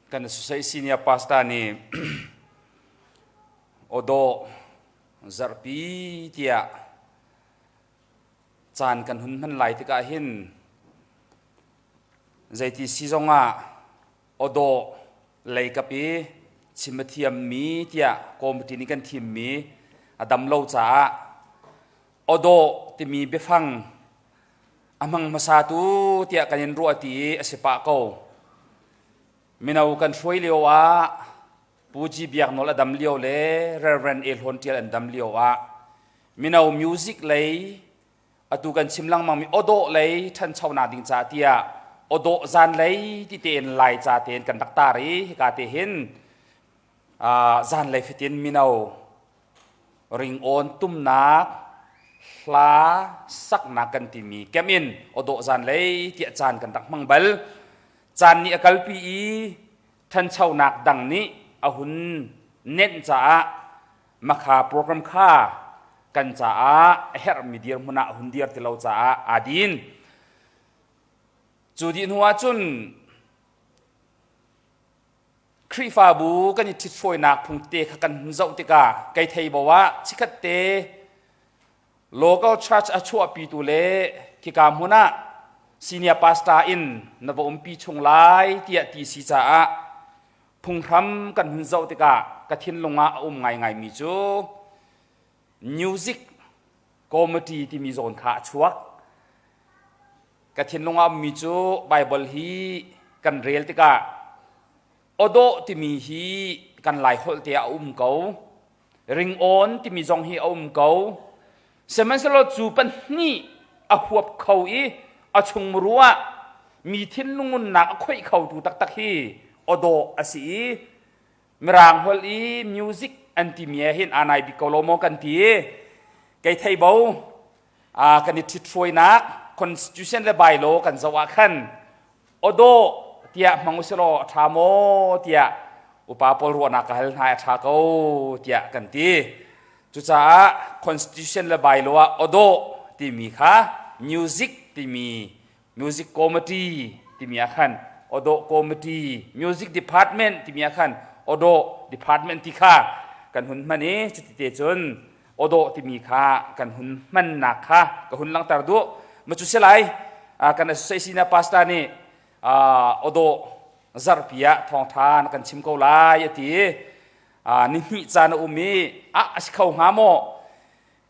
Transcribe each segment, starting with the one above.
Kan Society Senior Pastor nih awdawh zarhpi tiah caan kan hun hman lai tikah hin zeiti si zongah awdawh leikap i chim a thiammi tiah committee nih kan thimmi a dam lo caah awdawh timi biafang a hmang hmasatu tiah kan in ruah ti i a si pah ko. Mino kan hruai lio ah Pu G Biak Nawl a dam lio le Reverend A Hlawn Ṭial an dam lio ah mino music lei atu kan chim lengmang mi awdawh lei ṭhanchonak ding ca tiah awdawh zan lei ti tein lai ca tein kan rak tar i hika te hin zanlei fatin mino ringawn tumnak hla saknak kan timi kem in awdawh zanlei tiah caan kan rak hmang bal. Caan nih a kalpi i ṭhanchonak dang nih a hun nenh caah makha program kha kan caah a herhmi dirhmun ah a hun dir ti lo caah aa din. Cu dih hnu ahcun Khrihfabu kan i ṭhithruainak phung te kha kan hun zoh tikah kei thei bo ah chikkhat te local church a chuahpitu le khika hmun ah senior pastor in na va umpi chung lai tiah ti si caah phunghram kan hun zoh tikah ka thinlung ah a um ngaingaimi cu music committee timi zawn kha a chuak. Ka thinlung ah ummi cu Baibal hi kan rel tikah awdawh timi hi kan Lai holh te ah a um ko. Ringawn timi zong hi a um ko. Sihmanhsehlaw cu pahnih a huap kho i a chungmuru ah mi thinlung nunnak a khoih khotu taktak hi awdawh a si i Mirang holh i music an timi ah hin aa nai bik ko lo maw kan ti i kei thei bo kan i ṭhithruainak constitution le bylaw kan zoh ah khan awdawh tiah hmang usilaw a ṭha maw tiah upa pawl ruahnak ka hal hna a ṭha ko tiah kan ti. Cucaah constitution le bylaw ah awdawh timi kha music timi music committee timi ah khan awdawh committee, music department timi ah khan awdawh department ti kha kan hun hman i cuti te cun awdawh timi kha kan hun hmannak kha ka hun langhter duh. Ma cu si lai kan association pastor nih awdawh zarhpi ah thawngtha na kan chim ko lai a ti i ni hnih caan a um i a a si kho hnga maw?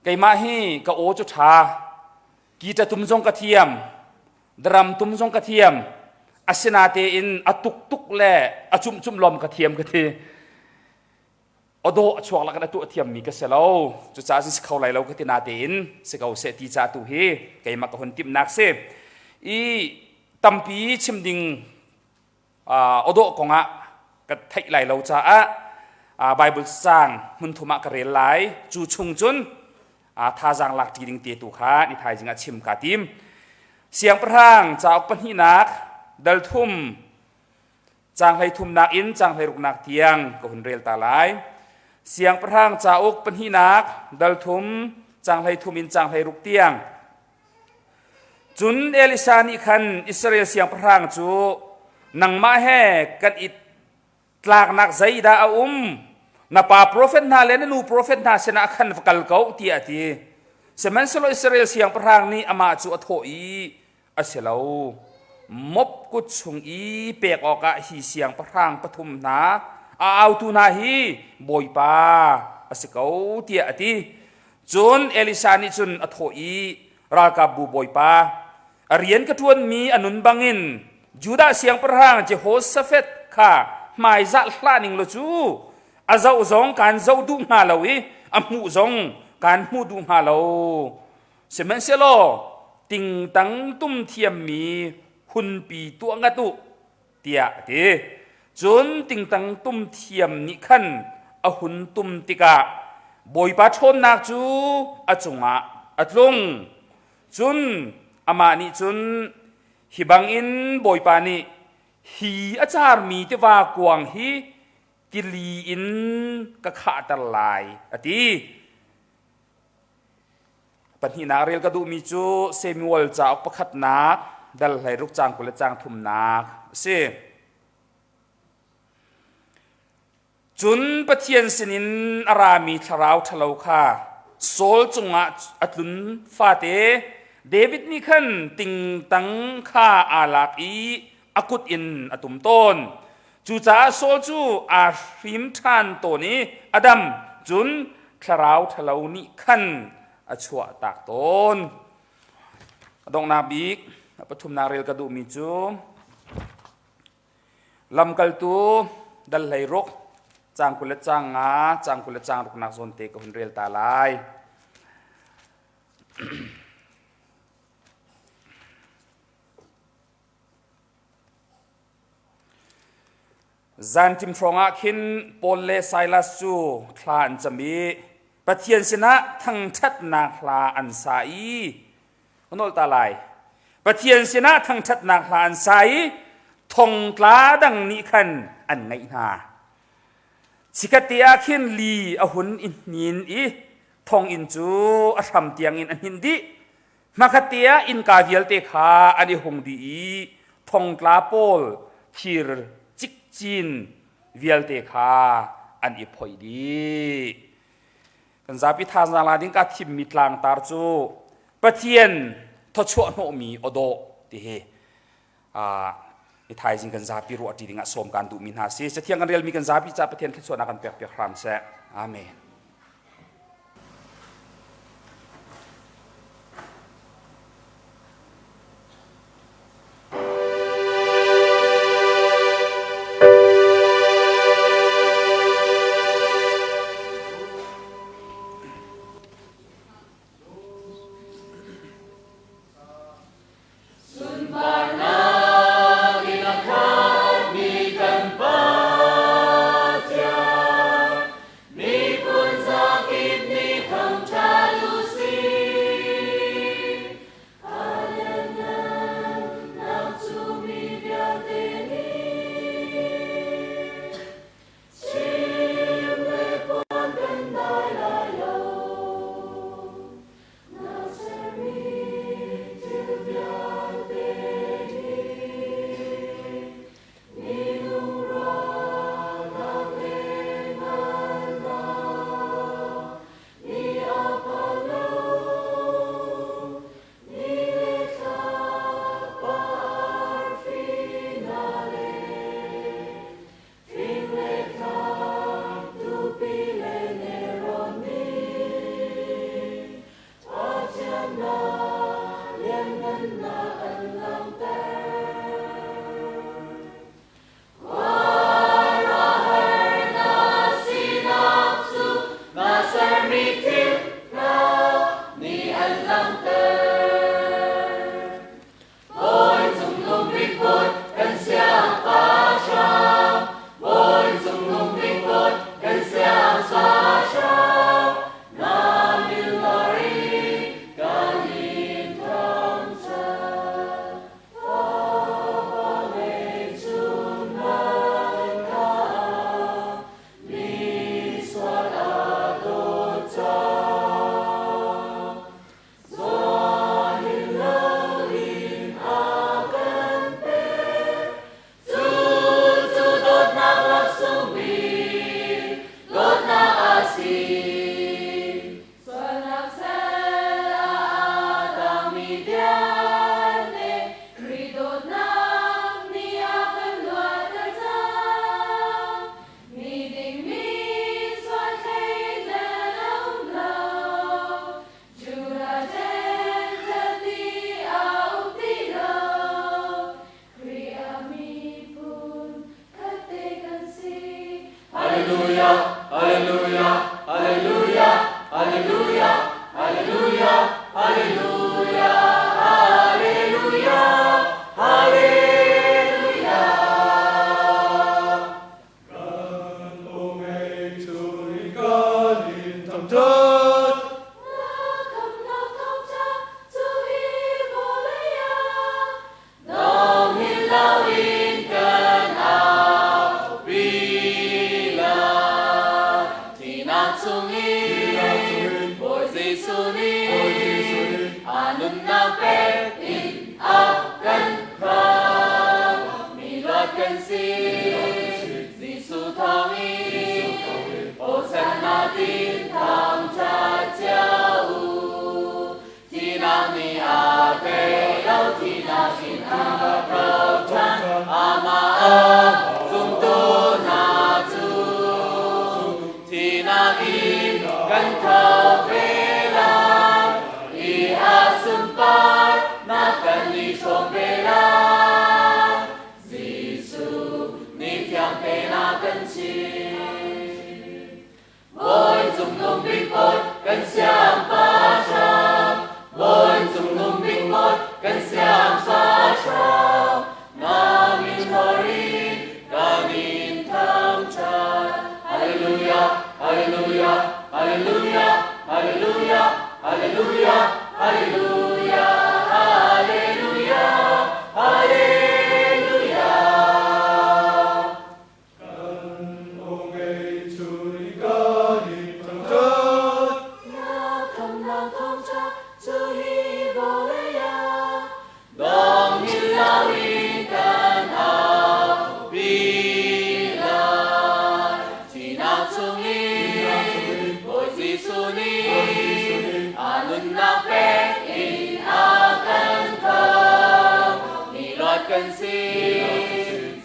Keimah hi ka aw cu ṭha, guitar tum zong ka thiam, drum tum zong ka thiam, asinatein a tuk tuk le a cumh cumh lom ka thiam ka ti. Awdawh a chuak lakin a tuah thiammi ka si lo. Cucaah cun si kho lai lo ka ti natein si ko seh ti ca tu hi keimah ka hun timhnak si. I tampi chim ding awdawh kongah ka theih lai lo caah Bible caang hmun thum ah ka rel lai. Cu chung cun thazaang lak ṭi ding te tu kha ni thaizing ah chim kaa tim. Siangpahrang cauk pahnihnak dal thum Caang 13nak in caang 16nak tiang ka hun rel ta lai. Siangpahrang cauk pahnihnak dal thum caang 13 in caang 16 tiang. Cun Elisha nih khan Israel siangpahrang cu, "Nangmah he kan i tlaknak zeidah a um? Na pa profet hna le na nu profet hna sinah khan va kal ko," tiah a ti. Sihmanhsehlaw Israel siangpahrang nih amah cu a thawh i, A si lo. Mop kut chung i pek awkah hi siangpahrang pathum hna a autu hna hi Bawipa a si ko, tiah a ti. Cun Elisha nih cun a thawh i, Ralkapbu Bawipa, a rian ka ṭuanmi a nun bangin Judah siangpahrang Jehoshaphat kha hmaizah hlah ning law cu a zoh zong kaan zoh duh hnga lo i a hmuh zong kaan hmuh duh hnga lo. Sihmanhsehlaw tingtang tum thiammi hunpi tuah ngat u, tiah a ti. Cun tingtang tum thiam nih khan a hun tum tikah Bawipa ṭhawnnak cu a cungah a tlung. Cun amah nih cun, "Hi bangin Bawipa nih hi a carmi tiva kuang hi tili in ka khahter lai," a ti. Pahnihnak rel ka duhmi cu Samuel cauk pakhatnak dal 16 caang 20 le caang thumnak a si. Cun Pathian sinin a rami thlarau ṭhalo kha Saul cungah a tlun fate David nih khan tingtang kha aa lak i a kut in a tum tawn. Cucaah Saul cu aa hrim ṭhan tawn i a dam, cun thlarau ṭhalo nih khan a chuahtak tawn. A donghnak bik a pathumnak rel ka duhmi cu Lamkaltu dal 16 caang 20 le caang nga caang 20 le caang ruknak zawn te ka hun rel ta lai. Zanṭim hrawngah khin Paul le Silas cu thla an cam i Pathian sinah thangṭhatnak hla an sa i ka nolh ta lai. Pathian sinah thangṭhatnak hla an sa i thongtla dang nih khan an ngaih hna. Chikkhatte ah khin li a hun i hnin i thonginn cu a hram tiangin a hninh dih. Hmakhatte ah innka vialte kha an i hung dih i thongtla pawl thir cikcin vialte kha an i phoih dih. Kan zapi thazaang la ding ka thimmi tlangtar cu Pathian thawchuah hnawhmi awdawh ti hi i thaizing kan zapi ruah ṭi dingah sawm kan duhmi hna si. Cathiang kan relmi kan zapi ca Pathian thluachuahnak kan pek piak hram seh. Amen. Sunparnak in a khatmi kan Pathian, miphun. tin thangṭhat cio u. Thihnak nih a tei lo, thihnak in a tho ṭhan, amah a zumtu hna cu thihnak in kan tho ve lai i a sunparnak kan i hrawm ve lai. Jesuh nih fiang tein a kan chimh. Bawi cungnung bik bawi kan siangpahrang, Bawi cungnung bik bawi kan siangpahrang, na min thawrin kan in thangṭhat. Hallelujah, hallelujah, hallelujah, hallelujah, hallelujah, hallelujah, hallelujah, hallelujah. Kan aw ngei chun i kan in thangṭhat. Na khamnak thawngṭha cu hi vawlei ah dong hin loin kan aupi lai. Thihnak chungin Bawi Jesuh nih a nunnak pek in a kan khamh. Mi luat kan si.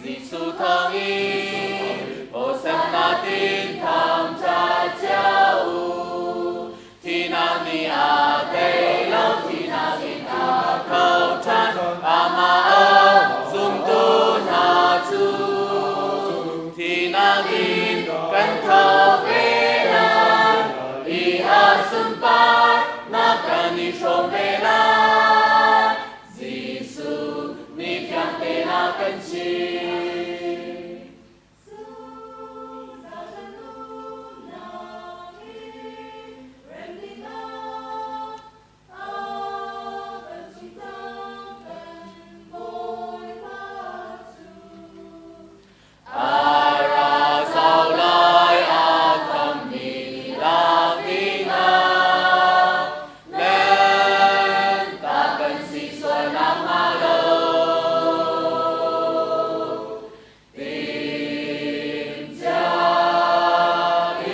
Jesuh thawngin Hosanna tin thangṭhat cio u. Thihnak nih a tei lo, thihnak in a tho ṭhan. Amah a zumtu hna cu thihnak in kan tho ve lai i a sunparnak kan i hrawm ve lai. Jesuh nih fiang tein a kan chimh. A ra zau lai a khammi lak dingah len ta kan si sual nakhnga lo. Timhcia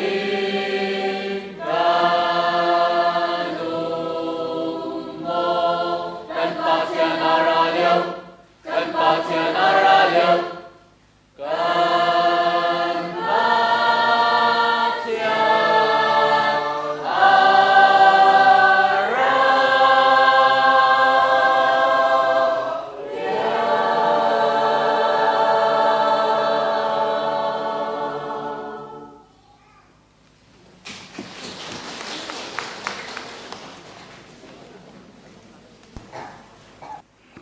in kan um maw? Kan Pathian a ra lio, kan Pathian a ra lio. Kan Pathian a ra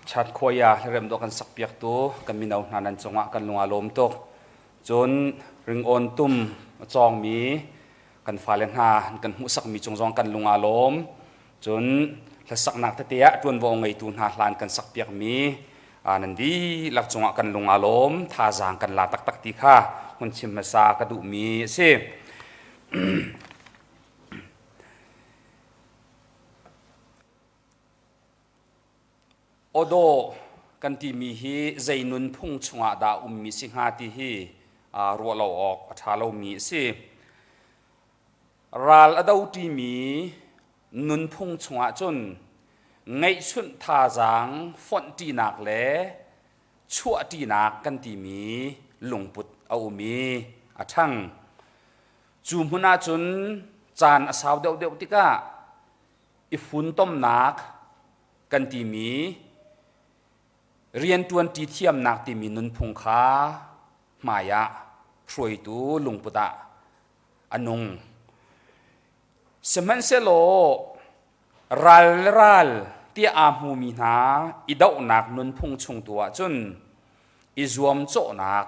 Chat khuaya hlarem dawh kan sakpiaktu kan mino hna nan cungah kan lung aa lawm tuk. Cun ringawn tum a cawngmi kan fale hna kan hmuhsakmi cung zong kan lung aa lawm. Cun hlasaknak tete ah ṭuanvo ngeitu hna hlan kan sakpiakmi nan dihlak cungah kan lung aa lawm. Thazaang kan la taktak ti kha hun chim hmasa ka duhmi a si. Awdawh kan timi hi zei nunphung chungah dah ummi si hnga ti hi ruah lo awk a ṭha lomi a si. Ral a doṭimi nunphung chungah cun ngeihchunh thazaang fonhṭinak le chuahṭinak kan timi lungput a um i a ṭhang. Cu hmun ahcun caan a sau deuhdeuh tikah i funtomnak kan timi rianṭuanṭi thiamnak timi nunphung kha hmai ah hruaitu lungput ah a nung. Sihmanhsehlaw ral le ral tiah aa hmumi hna i dohnak nunphung chung tu ahcun i zuamcawhnak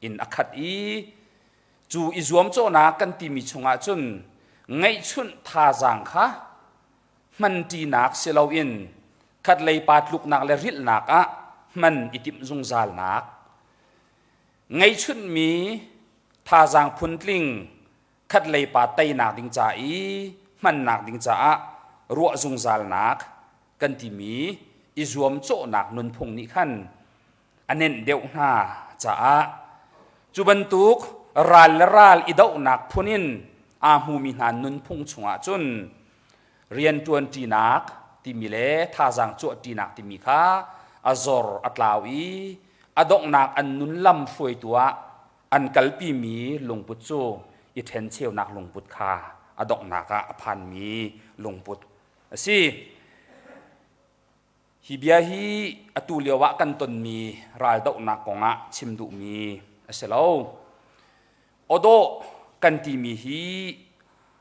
in a khat i cu i zuamcawhnak kan timi chungah cun ngeihchunh thazaang kha hmanṭinak si loin khatlei pa tluknak le rilhnak ah hman i timh zungzalnak ngeihchunhmi thazaang phuntling khatlei pa teinak ding ca i hmannak ding caah ruah zungzalnak kan timi i zuamcawhnak nunphung nih khan a nenh deuh hna caah cu bantuk ral le ral i dohnak phun in. aa hmumi hna nunphung chungah cun rianṭuanṭinak timi le thazaang cuahṭinak timi kha a zor a tlau i a donghnak an nun lam hruaitu ah an kalpimi lungput cu i ṭhencheunak lungput kha a donghnak ah a phanmi lungput a si. Hi bia hi atu lio ah kan tonmi raldohnak kongah chim duhmi a si lo. Awdawh kan timi hi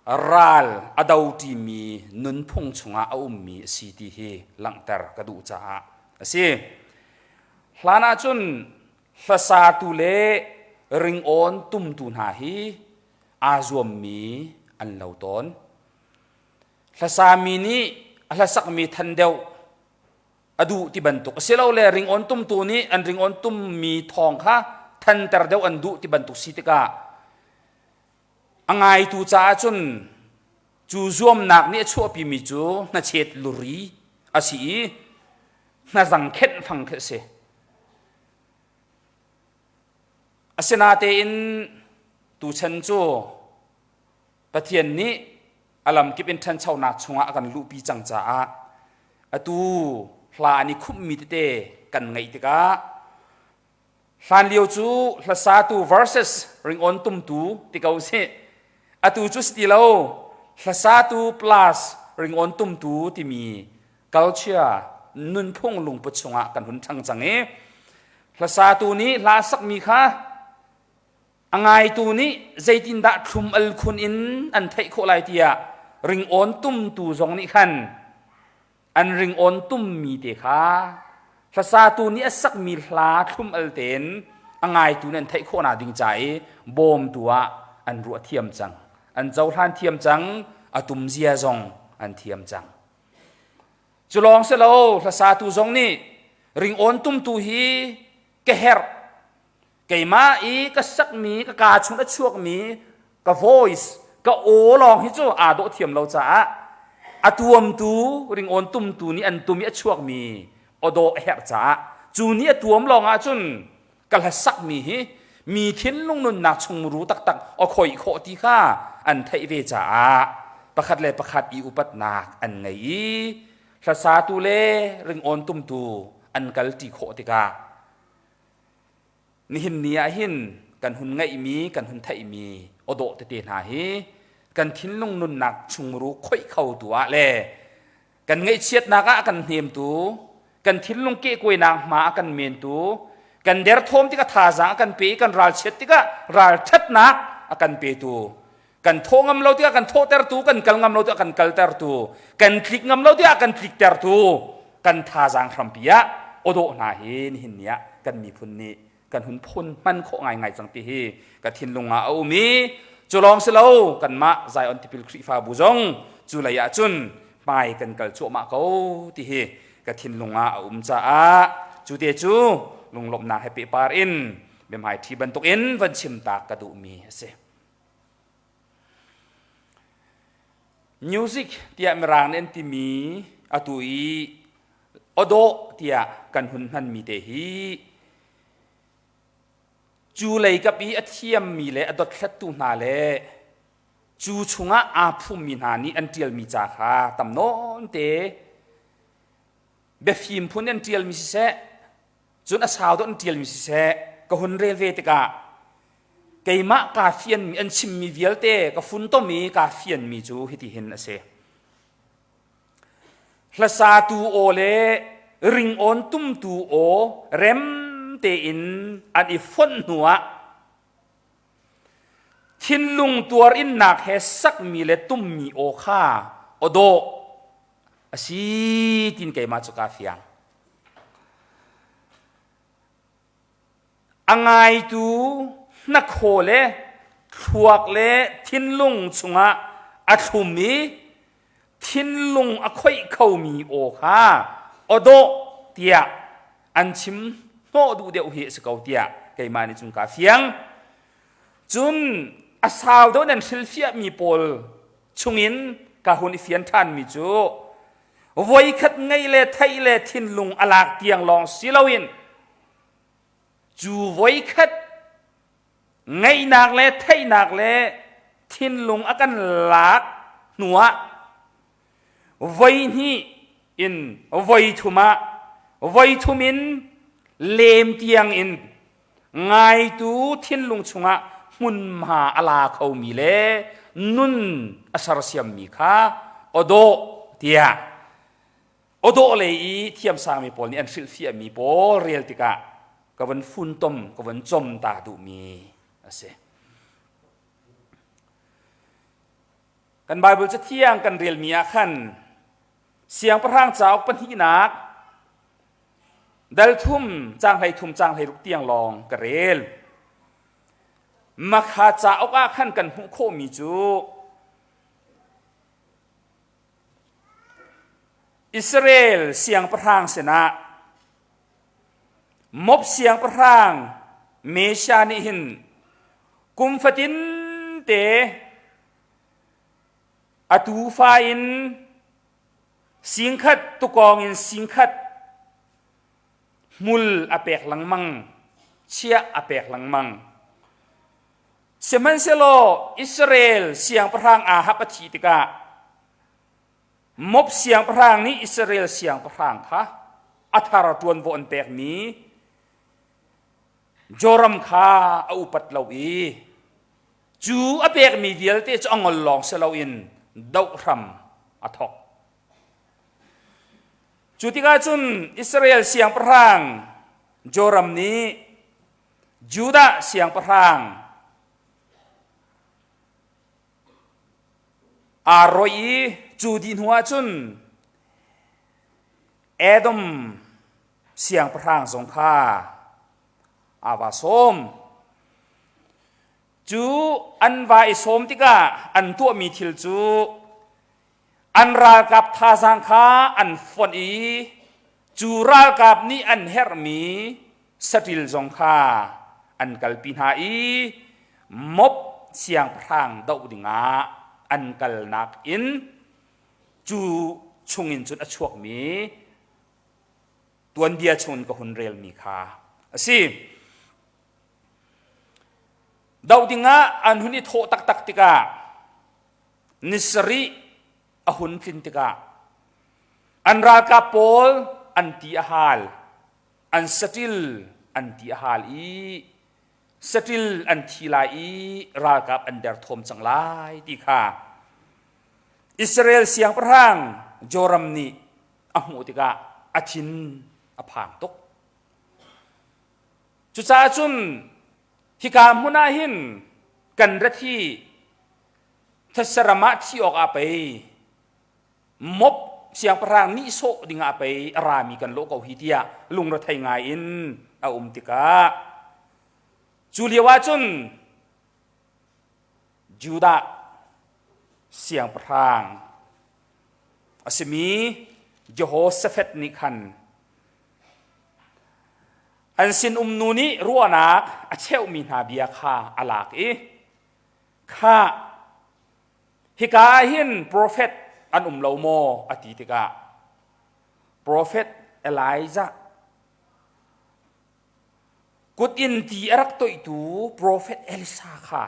ral a do ṭimi nunphung chungah a ummi a si ti hi langhter ka duh caah a si. Hlan ahcun hlasatu le ringawn tumtu hna hi aa zuammi an lo tawn. Hlasami nih a hlasakmi than deuh a duh ti bantuk asilole ringawn tumtu nih an ringawn tummi thawng kha thanter deuh an duh ti bantuk si tikah a ngaitu caah cun cu zuamnak nih a chuahpimi cu hnachet luri a si i hnazang khenh fang khi a si. Asinatein tuchan cu Pathian nih a lamkip in ṭhanchonak chungah a kan luhpi cang caah atu hla an i khumhmi tete kan ngaih tikah hlanlio cu hlasatu versus ringawn tumtu ti ko sih atu cu si ti lo hlasatu plus ringawn tumtu timi culture nunphung lungput chungah kan hun ṭhang cang i hlasatu nih hla sakmi kha A ngaitu nih zeitindah thlum al khun in an theih khawh lai tiah ringawn tumtu zong nih khan an ringawn tummi te kha hlasatu nih a sakmi hla thlum al tein a ngaitu nih an theih khawhnak ding ca i bawmtu ah an ruah thiam cang an cohlan thiam cang a tumzia zong an thiam cang cu lawng si lo hlasatu zong nih ringawn tumtu hi ka herh Keimah i ka sakmi ka kaa chung a chuakmi ka voice ka aw lawng hi cu aa dawh thiam lo caah a tuamtu ringawn tumtu nih an tum i a chuakmi awdawh a herh caah cu nih a tuam lawng ahcun ka hlasakmi hi mi thinlung nunnak chungmuru taktak a khawih khawh ti kha an theih ve caah pakhat le pakhat i upatnak an ngei i hlasatu le ringawn tumtu an kalṭi khawh tikah Nihin ni ah hin kan hun ngeihmi, kan hun theihmi awdawh tete hna hi kan thinlung nunnak chungmuru khoih khotu ah le kan ngaihchiatnak ah a kan hnemtu, kan thinlung kehkuainak hma a kan mentu, kan derthawm tikah thazaang a kan pe i kan ralchiat tikah ralṭhatnak a kan petu, kan thawh ngam lo tikah kan thawhtertu, kan kal ngam lo tikah kan kaltertu, kan tlik ngam lo tikah kan tliktertu, kan thazaang hrampi ah awdawh hna hi nihin ni ah kan miphun nih kan hun phun hman khawh ngaingai cang ti hi ka thinlung ah a um i cu lawng si lo kanmah Zion Tipil Khrihfabu zong cu lei ah cun hmai kan kal cuahmah ko ti hi ka thinlung ah a um caah cu te cu lunglawmhnak he pehpar in biahmai ṭhi bantukin van chim tak ka duhmi a si. Music tiah Mirang nih an timi atu i awdawh tiah kan hun hmanmi te hi cu leikap i a thiammi le a dothlattu hna le cu chungah aa phummi hna nih an ṭialmi ca kha tam nawn te biafim phun an ṭialmi siseh cun a sau dawh an ṭialmi siseh ka hun rel ve tikah keimah kaa fianmi an chimmi vialte ka funtom i kaa fianmi cu hitihin a si hlasatu aw le ringawn tumtu aw rem tein an i fonh hnuah thinlung tuarinnak he sakmi le tummi aw kha aw dawh a si tin keimah cu kaa fiang A ngaitu hnakhaw le thluak le thinlung chungah a thlum i thinlung a khoih khomi aw kha aw dawh tiah an chim hnawh duh deuh hi a si ko tiah keimah nih cun kaa fiang. Cun a sau deuh nan hrilhfiahmi pawl chungin ka hun i fian ṭhanmi cu voikhat ngeih le theih le thinlung a lak tiang lawng si loin cu voikhat ngaihnak le theihnak le thinlung a kan lak hnuah voi hnih in voi thum ah voi thum in lem tiang in ngaitu thinlung chungah hmunhma a la khomi le nun a sersiammi kha awdawh tiah awdawh lei i thiamsangmi pawl nih an hrilhfiahmi pawl rel tikah ka von funtom ka von com ta duhmi a si. Kan Bible cathiang kan relmi ah khan Siangpahrang cauk pahnihnak dal thum caang 13 caang 16 tiang lawng ka rel. Makha cauk ah khan kan hmuh khawhmi cu Israel siangpahrang sinah Moab siangpahrang Mesha nih hin kum fatin te a tuufa in singkhat tukawng in singkhat hmul a pek lengmang chiah a pek lengmang sihmanhsehlaw Israel siangpahrang Ahab a thih tikah Moab siangpahrang nih Israel siangpahrang kha a thar ṭuanvo an pekmi Joram kha a upat lo i Cu a pekmi vialte cu a ngol lawng si loin doh hram a thawk. Cu tikah cun Israel siangpahrang Joram nih Judah siangpahrang aa rawih i cu dih hnuah cun Edom siangpahrang zong kha aa va sawm. Cu an va i sawm tikah an tuahmi thil cu an ralkap thazaang kha an fonh i cu ralkap nih an herhmi saṭil zong kha an kalpi hna i Moab siangpahrang doh dingah an kalnak in cu chungin cun a chuakmi tuanbia chungin ka hun relmi kha a si. Doh dingah an hun i thawh taktak tikah ni sarih a hun tlin tikah an ralkap pawl an ti a hal, an saṭil an ti a hal i saṭil an thi lai i ralkap an derthawm cang lai ti kha Israel siangpahrang Joram nih a hmuh tikah a thin a phang tuk. Cucaah cun hika hmun ah hin kan rat hi thetse ram ah thi awk ah pei Moab siangpahrang nihsawh ding ah pei a rami kan lawh ko hi tiah lungrethei ngai in a um tikah cu lio ah cun Judah siangpahrang a simi Jehoshaphat nih khan An sinum nu nih ruahnak a cheuhmi hna bia kha a lak i, Khah, hika ah hin profet an um lo maw? a ti tikah profet Elijah kut in ti a rak toihtu profet Elisa kha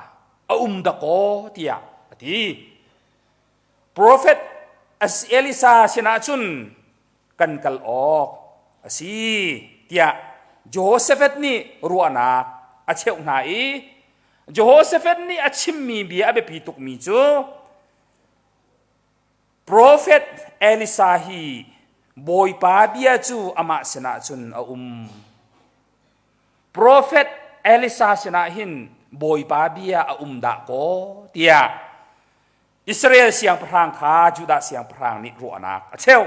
a um dakaw tiah a ti. Profet Elisa sinah cun kan kal awk a si tiah Jehoshaphat nih ruahnak a cheuh hna i Jehoshaphat nih a chimmi bia a biapi tukmi cu Profet Elisa hi Bawipa bia cu amah sinah cun a um. Profet Elisa sinah hin Bawipa bia a um dah kaw tiah Israel siangpahrang kha Judah siangpahrang nih ruahnak a cheuh.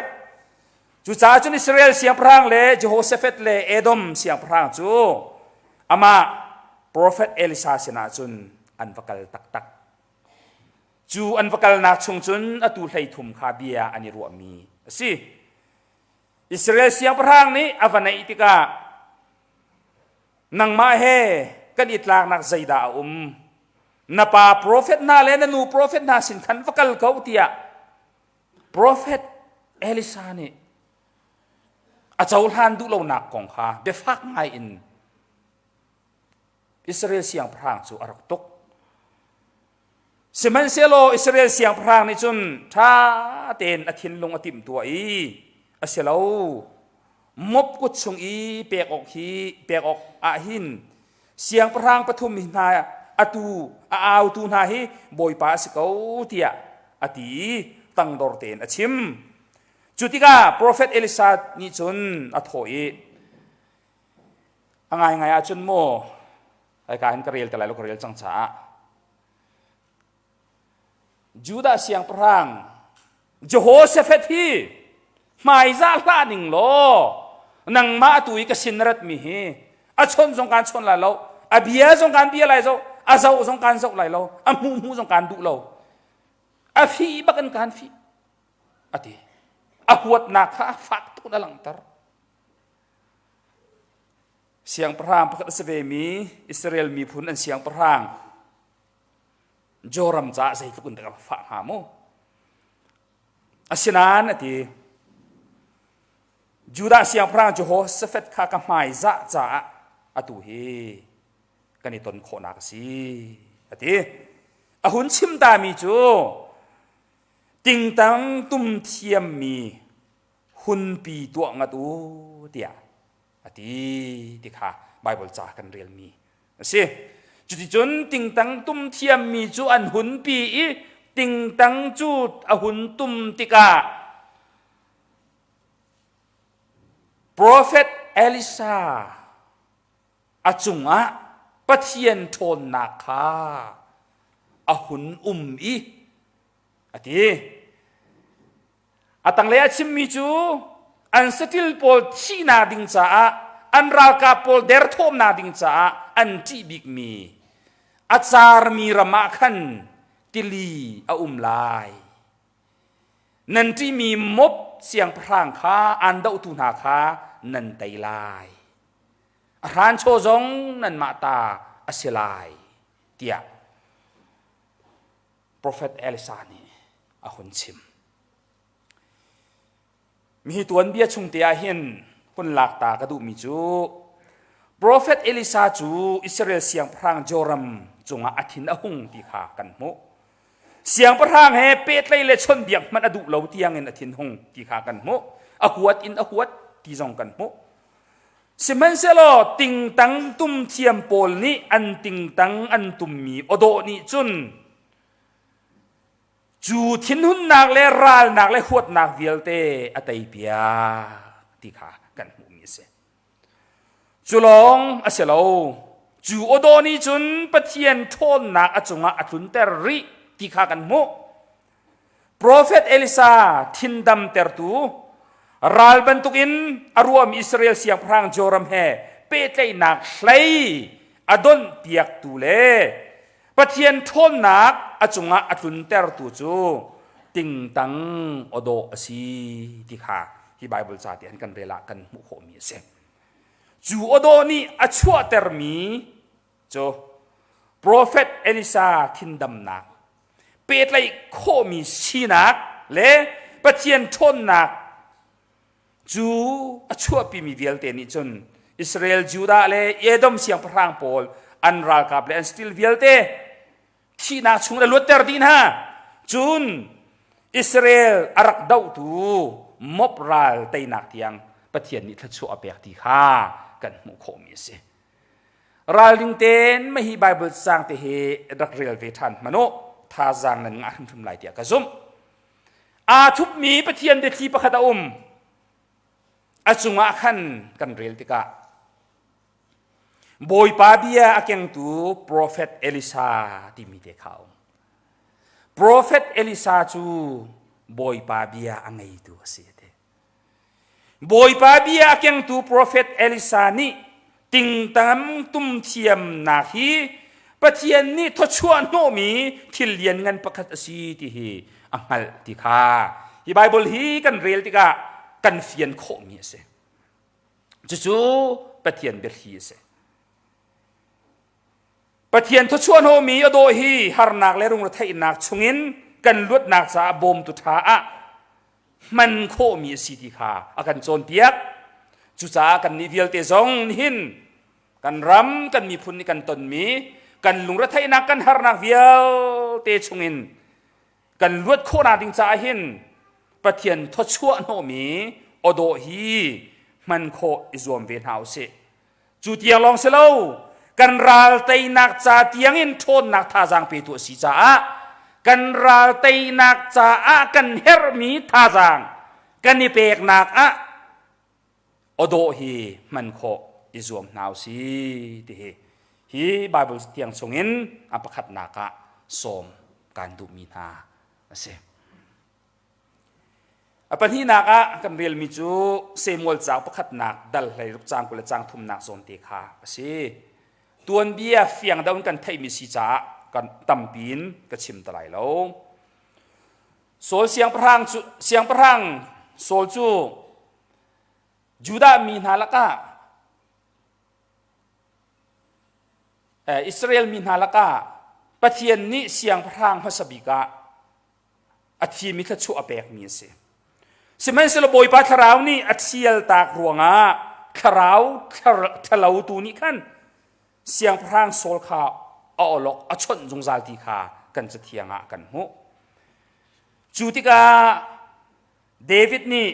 Cucaah cun Israel siangpahrang le Jehoshaphat le Edom siangpahrang cu amah profet Elisha sinah cun an va kal taktak. Cu an va kalnak chung cun atu 13 kha bia an i ruahmi a si. Israel siangpahrang nih a va naih tikah nangmah he kan i tlaknak zeidah a um? Na pa profet hna le na nu profet hna sin khan va kal ko tiah profet Elisa nih a cohlan duh lonak kong kha biafak ngai in Israel siangpahrang cu a rak tuk. Sihmanhsehlaw Israel siangpahrang nih cun ṭha tein a thinlung a timhtuah i a si lo. Mop kut chung i pek awk hi pek awk ah hin siangpahrang pathum hi hna atu a autu hna hi Bawipa a si ko tiah a ti i tangdor tein a chim. Cu tikah profet Elisha nih cun a thawh i a ngaingai ahcun maw Hika hin ka rel te lai lo ka rel cang caah Judah siangpahrang Jehoshaphat hi hmaizah hlah ning law nangmah atu i ka sin na ratmi hi a chawnh zong kaan chawn lai lo a bia zong kaan bia lai zo a zoh zong kaan zoh lai lo a hmuh hmuh zong kaan duh lo a fih bak in kaan fih a ti a huatnak kha a fak tuk in a langhter Siangpahrang pakhat a si vemi Israel miphun an siangpahrang Joram caah zeitluk in dah ka fah hnga mu. Asinain a ti, Judah siangpahrang Jehoshaphat kha ka hmaizah caah atu hi kan i ton khawhnak a si, a ti. A hun chim tami cu tingtang tum thiammi hunpi tuah ngat u tiah a ti ti kha Baibal ca kan relmi a si. Cuticun tingtang tum thiammi cu an hunpi i tingtang cu a hun tum tikah Profet Elisha a cungah Pathian ṭhawnnak kha a hun um i a ti. A tanglei a chimmi cu an saṭil pawl thihnak ding caah an ralkap pawl derthawmnak ding caah an ṭih bikmi a carmi ram ah khan tili a um lai. Nan ṭihmi Moab siangpahrang kha aan dohtu hna kha nan tei lai. A hranchaw zong nanmah ta a si lai tiah Profet Elisha nih a hun chim. Mihi tuanbia chung te ah hin hun lak ta ka duhmi cu Profet Elisha cu Israel siangpahrang Joram cungah a thin a hung ti kha kan hmuh. Siangpahrang he pehtlaih le chawnhbiak hmanh a duh lo tiangin a thinhung ti kha kan hmuh. A huat in a huat ti zong kan hmuh. Sihmanhsehlaw tingtang tum thiam pawl nih an tingtang an tummi awdawh nih cun cu thinhunnak le ralnak le huatnak vialte a teipiak ti kha kan hmuhmi a si. Cu lawng a si lo. Cu awdawh nih cun Pathian ṭhawnnak a cungah a tlunter rih ti kha kan hmuh. Profet Elisha thindamtertu ral bantukin a ruahmi Israel siangpahrang Joram he pehtlaihnak hlei a donhpiaktu le Pathian ṭhawnnak a cungah a tluntertu cu tingtang awdawh a si ti kha hi Baibal ca te an kan rel ah kan hmuh khawhmi a si. Cu awdawh nih a chuahtermi cu Profet Elisha thindamnak, pehtlaih khawhmi sinak le Pathian ṭhawnnak cu a chuahpimi vialte nih cun Israel, Judah le Edom siangpahrang pawl an ralkap le an stil vialte thihnak chung le luatter dih hna. Cun Israel a rak dohtu Moab ral teinak tiang Pathian nih thluachuah a pek ti kha kan hmuh khawhmi a si. Ralring tein mah hi Baibal caang te hi rak rel ve ṭhan hmanh u. Thazaang nan ngah hrimhrim lai tiah ka zumh. Aa thupmi Pathian biathli pakhat a um. A cungah khan kan rel tikah Bawipa bia a kengtu profet Elisha timi te kha a um. Profet Elisha cu Bawipa bia a ngeitu a si. Bawipa bia a kengtu profet Elisha nih tingtang tum thiamnak hi Pathian nih thawchuah hnawhmi thil lianngan pakhat a si ti hi a hngalh ti kha hi Baibal hi kan rel tikah kan fian khawhmi a si. Cucu Pathian biathli a si. Pathian thawchuah hnawhmi a dawh hi harnak le rungretheihnak chungin kan luatnak caah bawmtu ṭha ah hman khawhmi a si ti kha a kan cawnpiak. Cucaah kannih vialte zong nihin kan ram kan miphun nih kan tonmi Kan lungretheihnak kan harnak vialte chungin kan luat khawhnak ding caah hin Pathian thawchuah hnawhmi awdawh hi hman khawh i zuam ve hna usih. Cu tiang lawng si lo, kan ral teinak ca tiangin ṭhawnnak thazaang petu a si caah kan ral teinak caah kan herhmi thazaang kan i peknak ah awdawh hi hman khawh i zuam hna usih ti hi hi Bible tiang chungin a pakhatnak ah sawm kan duhmi hna a si. A pahnihnak ah kan relmi cu Samuel cauk pakhatnak dal hleiruk caang 20 le caang thumnak zawn te kha a si. Tuanbia fiang deuh in kan theihmi si caah kan tampi in ka chim ta lai lo. Saul siangpahrang cu siangpahrang Saul cu Judah mi hna lakah Israel mi hna lakah Pathian nih siangpahrang hmasa bik ah a thimi thluachuah a pekmi a si. Sihmanhsehlaw Bawipa thlarau nih a thialtak ruangah thlarau ṭhalo tu nih khan siangpahrang Saul kha a awlok a chawnh zungzal ti kha kan cathiang ah kan hmuh. Cu tikah David nih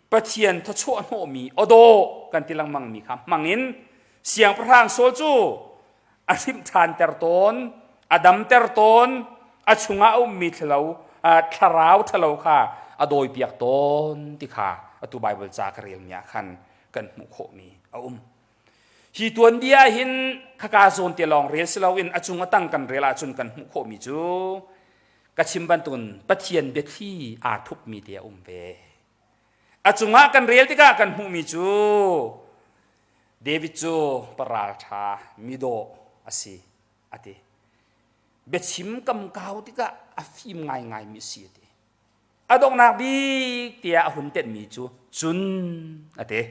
Pathian thawchuah hnawhmi awdawh kan ti lengmangmi kha hmangin siangpahrang Saul cu a hrimh ṭhanter tawn, a damter tawn, a chungah a ummi thalo, thlarau ṭhalo kha a dawipiak tawn ti kha atu Baibal ca ka relmi ah khan kan hmuh khawhmi a um. Hi tuanbia hin khaka zawn te lawng rel si loin a cung a tang kan rel ahcun kan hmuh khawhmi cu ka chim bantukin Pathian biathli aa thupmi te a um ve. A cungah kan rel tikah kan hmuhmi cu David cu paralṭha midawh a si a ti. Biachim kamkau tikah a fim ngaingaimi a si a ti. A donghnak bik tiah a hun tenhmi cu cun a ti.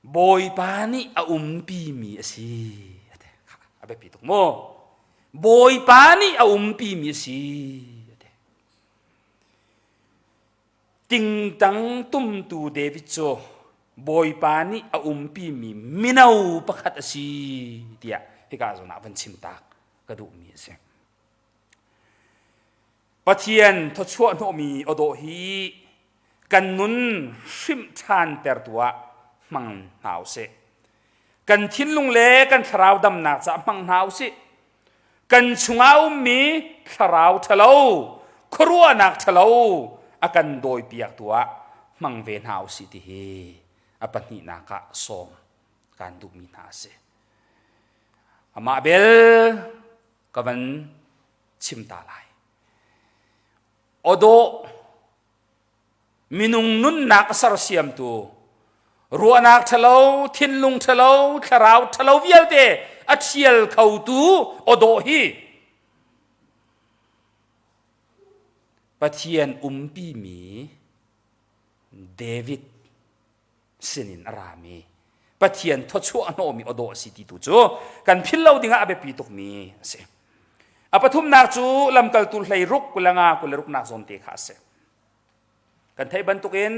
Bawipa nih a umpimi a si. A biapi tuk mu. Bawipa nih a umpimi a si. Tingtang tumtu David cu Bawipa nih a umpimi mino pakhat a si tiah hika zawn ah van chim tak ka duhmi a si. Pathian thawchuah hnawhmi awdawh hi kan nun hrimh ṭhantertu ah hmang hna usih. Kan thinlung le kan thlarau damnak caah hmang hna usih. Kan chungah ummi thlarau ṭhalo, khuaruahnak ṭhalo a kan dawipiaktu ah hmang ve hna usih ti hi a pahnihnak ah sawm kaan duhmi hna a si. Amah bel ka van chim ta lai. Awdawh minung nunnak a sersiamtu ruahnak ṭhalo, thinlung ṭhalo, thlarau ṭhalo vialte a ṭhial khotu awdawh hi Pathian umpimi David sinin a rami Pathian thawchuah hnawhmi awdawh a si ti tu cu kan philh lo dingah a biapi tukmi a si. A pathumnak cu lamkaltu hleiruk kulanga kuleruknak zawn te kha a si. Kan theih bantukin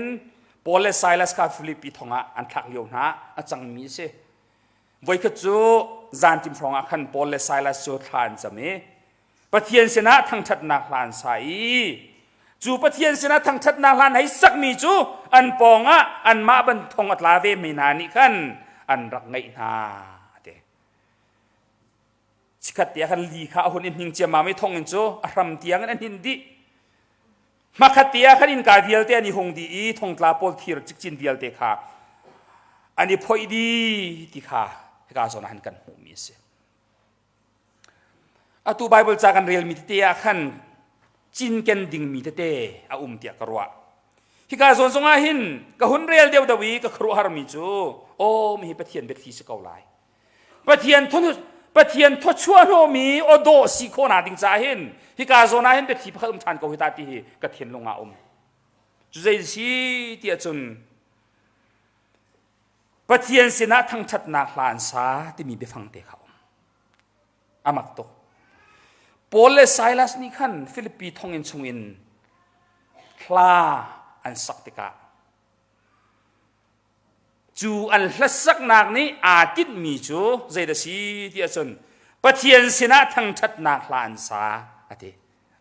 Paul le Silas kha Filipi thongah an thlak lio hna a cangmi a si. Voikhat cu zantim hrawng ah khan Paul le Silas cu thla an cam i Pathian sinah thangṭhatnak hla an sa i cu Pathian sinah thangṭhatnak hla an hei sakmi cu an pawngah anmah ban thong a tla ve mi hna nih khan an rak ngaih hna a ti. Chikkhat te ah khan li kha a hun i hning ciammam i thonginn cu a hram tiang in a hnin dih. Hmakhat te ah khan innka vialte an i hung dih i thongtla pawl thir cikcin vialte kha an i phoih dih ti kha hika zawn ah han kan hmuhmi a si. Atu Baibal ca kan relmi tete ah khan cinken dingmi tete a um tiah ka ruah. Hika zawn zongah hin ka hun rel deuhdeuh i ka khuaruahharmi cu aw mi hi Pathian biathli si ko lai. Pathian Pathian thawchuah hnawmi aw dawh si khawhnak ding caah hin hika zawn ah hin biathli pakhat um ṭhan ko hi ta ti hi ka thinlung ah um. Cu zei si tiah cun Pathian sinah thangṭhatnak hla an sa timi biafang te kha um. A mak tuk. Paul le Silas nih khan Filipi thonginn chungin hla an sak tikah Cu an hlasaknak nih aa tinhmi cu zeidah si ti ahcun Pathian sinah thangṭhatnak hla an sa a ti.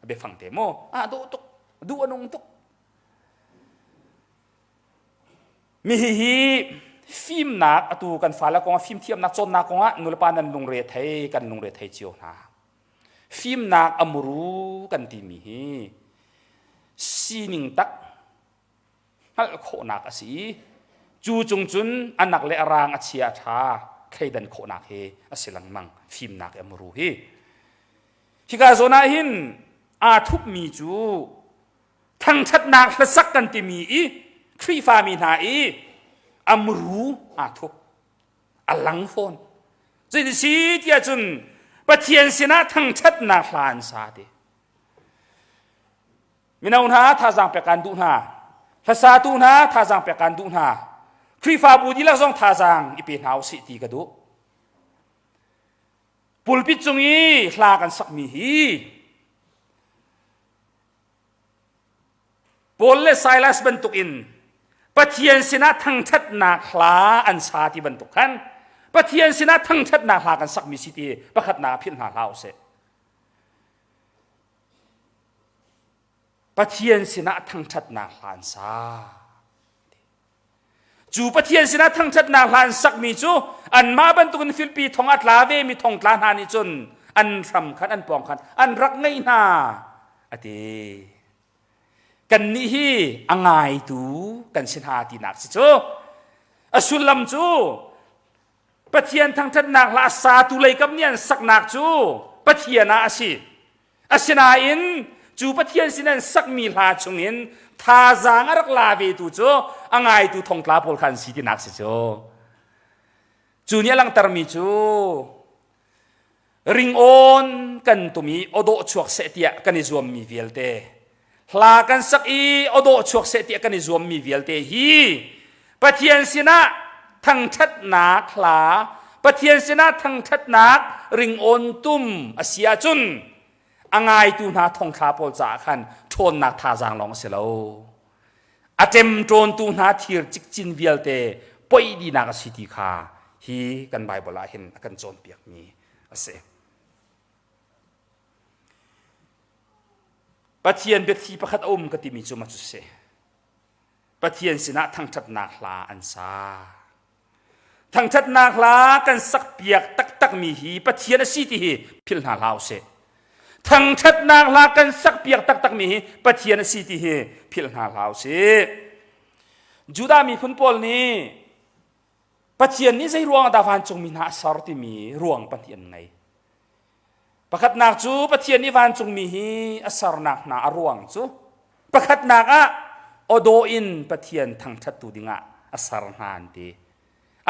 A biafang te maw? Ah dawh tuk, duh a nung tuk. Mi hihi fimnak atu kan fale kong ah fimthiamnak cawnnak kong ah nulepa nan lungre thei kan lungre thei cio hna. Fimnak a muru kan timi hi sining tak hngalh khawhnak a si i cu cung cun a nak le a rang a chia a ṭha thleidan khawhnak hi a si lengmang fimnak i a muru hi. Hika zawn ah hin aa thupmi cu thangṭhatnak hlasak kan timi i Khrihfami hna i a muru aa thup a lang fawn. Cuti si tiah cun Pathian sinah thangṭhatnak hla an sa ti. Mino hna thazaang pek kan duh hna. Hlasatu hna thazaang pek kan duh hna. Khrihfabu dihlak zong thazaang i pe hna usih ti ka duh. Pulpit cung i hla kan sakmi hi Paul le Silas bantuk in Pathian sinah thangṭhatnak hla an sa ti bantuk khan Pathian sinah thangṭhatnak hla kan sakmi si ti pakhatnak philh hna hlah usih. Pathian sinah thangṭhatnak hla an sa. Cu Pathian sinah thangṭhatnak hla an sakmi cu anmah bantukin Filipi thong a tla vemi thongtla hna nih cun an hram khan an pawng khan an rak ngeih hna a ti. Kannih hi a ngaitu kan si hna tinak si cu. A sullam cu Pathian thangṭhatnak hla a satu leikap nih an saknak cu Pathian ah a si. Asinain cu Pathian sin an sakmi hla chungin thazaang a rak la vetu cu a ngaitu thongtla pawl kha an si tinak si cu. Cu nih a langhtermi cu ringawn kan tum i awdawh chuak seh tiah kan i zuammi vialte hla kan sak i awdawh chuak seh tiah kan i zuammi vialte hi Pathian sinah thangṭhatnak hla Pathian sinah thangṭhatnak ringawn tum a si ahcun a ngaitu hna thongthla pawl caah khan ṭhawnnak thazaang lawng a si lo a ṭemṭawntu hna thir cikcin vialte poih dihnak a si ti kha hi kan Baibal ah hin a kan cawnpiakmi a si. Pathian biathli pakhat a um ka timi cu ma cu si. Pathian sinah thangṭhatnak hla an sa. Thangṭhatnak hla kan sakpiak taktakmi hi Pathian a si ti hi philh hna hlah usih. Thangṭhatnak hla kan sakpiak taktakmi hi Pathian a si ti hi philh hna hlah usih. Judah miphun pawl nih Pathian nih zei ruang dah vancungmi hna a ser timi ruang pahnih an ngei. Pakhatnak cu Pathian nih vancungmi hi a sernak hna a ruang cu pakhatnak ah awdawh in Pathian thangṭhattu dingah a ser hna an ti.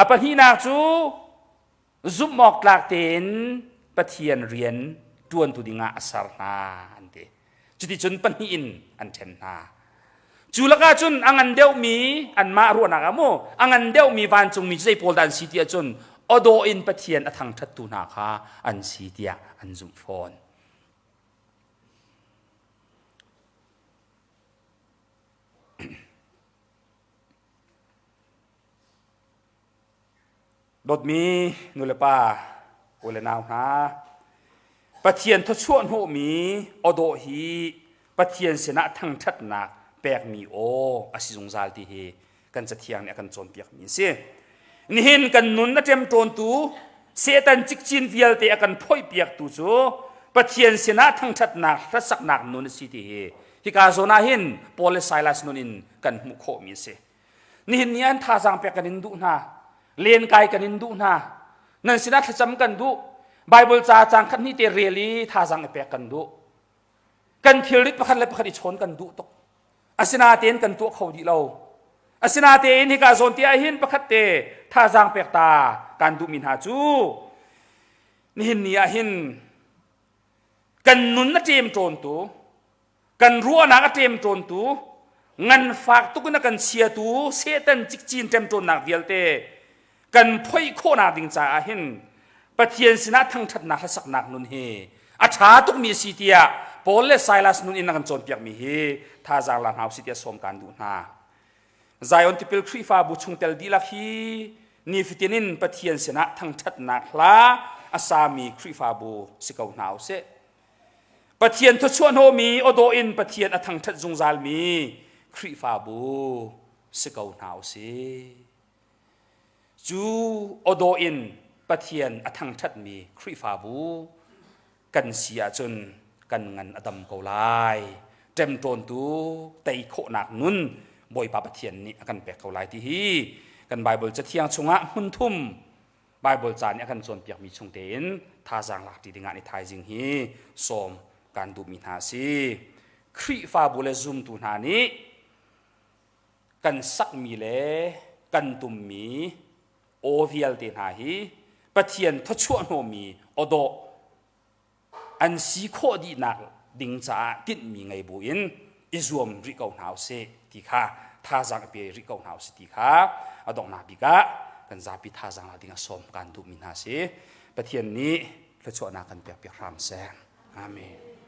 A pahnihnak cu zumhawktlak tein Pathian rian ṭuantu dingah a ser hna an ti. Cuticun pahnih in an ṭhen hna. Cu lakah cun a ngan deuhmi anmah ruahnak ah mu a ngan deuhmi vancungmi cu zei pawl dah an si tiah cun awdawh in Pathian a thangṭhattu hna kha an si tiah an zumh fawn. Dawtmi nulepa u le nau hna, Pathian thawchuah hnawhmi awdawh hi Pathian sinah thangṭhatnak pekmi aw a si zungzal ti hi kan Cathiang nih a kan cawnpiakmi a si. Nihin kan nun a ṭemṭawntu Satan cikcin vialte a kan phoihpiaktu cu Pathian sinah thangṭhatnak hlasaknak nun a si ti hi hika zawn ah hin Paul le Silas nun in kan hmuh khawhmi a si. Nihin ni an thazaang pek kan in duh hna. Lenkai kan in duh hna. Nan sinah thlacam kan duh. Bible ca caang khat hnih te rel i thazaang i pek kan duh. Kan thilrit pakhat le pakhat i chawn kan duh tuk. Asinatein kan tuah kho dih lo. Asinatein hika zawn te ah hin pakhat te thazaang pek ta kan duhmi hna cu nihin ni ah hin kan nun a ṭemṭawntu kan ruahnak a ṭemṭawntu nganfak tuk in a kan chiatu Satan cikcin ṭemṭawnnak vialte kan phoih khawhnak ding caah hin Pathian sinah thangṭhatnak hlasaknak nun hi a ṭha tukmi a si tiah Paul le Silas nun in a kan cawnpiakmi hi thazaang la hna usih tiah sawm kaan duh hna. Zion Tipil Khrihfabu chungtel dihlak hi nifatin in Pathian sinah thangṭhatnak hla a sami Khrihfabu si ko hna usih. Pathian thluachuah hnawmi awdawh in Pathian a thangṭhat zungzalmi Khrihfabu si ko hna usih. Cu awdawh in Pathian a thangṭhatmi Khrihfabu kan si ahcun kan ngan a dam ko lai. Ṭemṭawntu tei khawhnak nun Bawipa Pathian nih a kan pek ko lai ti hi kan Baibal Cathiang chungah hmun thum Baibal ca nih a kan cawnpiakmi chung tein thazaang lak ṭi dingah ni thaizing hi sawm kan duhmi hna a si. Khrihfabu le zumtu hna nih kan sakmi le kan tummi aw vialte hna hi Pathian thawchuah hnawmi awdawh an si khawh dihnak ding caah tinhmi ngei buin i zuam rih ko hna usih ti kha thazaang i pe rih ko hna usih ti kha a donghnak bik ah kan zapi thazaang la ding a sawm kan duhmi hna si. Pathian nih thluachuahnak kan pek piak hram seh. Amen.